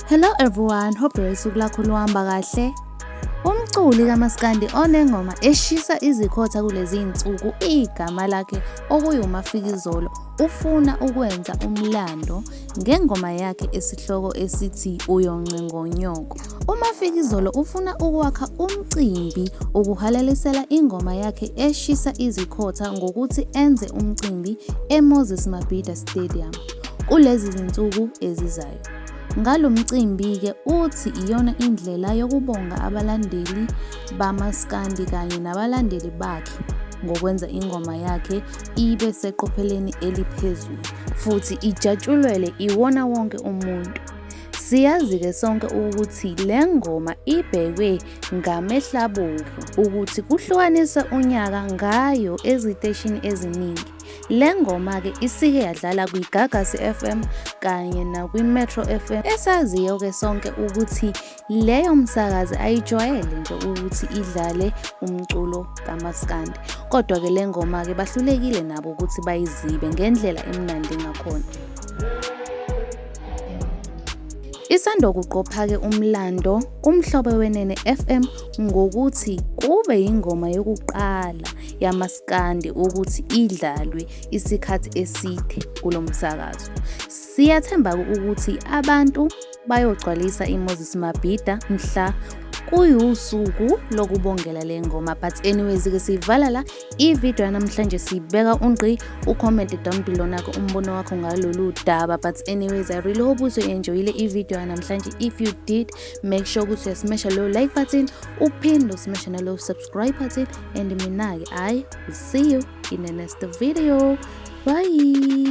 Hello everyone, hope usuku lakho luhamba kahle. Umculi kaMaskandi onengoma eshisa izikhotha kulezi zinsuku igama lakhe okuyiwuMafikizolo ufuna ukwenza umlando ngengoma yakhe esihloko esithi Uyoncengonyoko. UMafikizolo ufuna ukwakha umcimbi ukuhalalisela ingoma yakhe eshisa izikhotha ngokuthi enze umcimbi eMoses Mabhida Stadium kulezi zinsuku ezizayo. Ngalo mcimbi-ke uthi iyona indlela yokubonga abalandeli bamaskandi kanye nabalandeli bakhe ngokwenza ingoma yakhe ibe seqopheleni eliphezulu futhi ijatshulelwe iwona wonke umuntu. Siyazi-ke sonke ukuthi le ngoma ibhekwe ngamehlabovu ukuthi kuhlukaniswe unyaka ngayo eziteshini eziningi. Le ngoma-ke isike yadlala kwiGagasi FM kanye nakwiMetro FM esaziyo-ke sonke ukuthi leyo msakazi ayijwayele nje ukuthi idlale umculo kamaskandi. Kodwa-ke le ngoma-ke bahlulekile nabo ukuthi bayizibe ngendlela emnandi ngakhona. Isanda kuqopha-ke umlando kuMhlobo Wenene FM ngokuthi kube yingoma yokuqala yamaskandi ukuthi idlalwe isikhathi eside kulo msakazo. Siyathemba-ke ukuthi abantu bayogcwalisa iMoses Mabhida mhla kuyusuku lokubongela le ngoma. But anyways-ke siyivala la ividiyo yanamhlanje, sibeka ungqi. Ucomment down below nako umbono wakho ngalolu daba. But anyways, I really hope uzoyi-enjoyile ividiyo yanamhlanje. If you did, make sure ukuthi uyasmasha leyo like button, uphinde usmashe nalowo subscribe button, and mina-ke I will see you in the next video. Bye.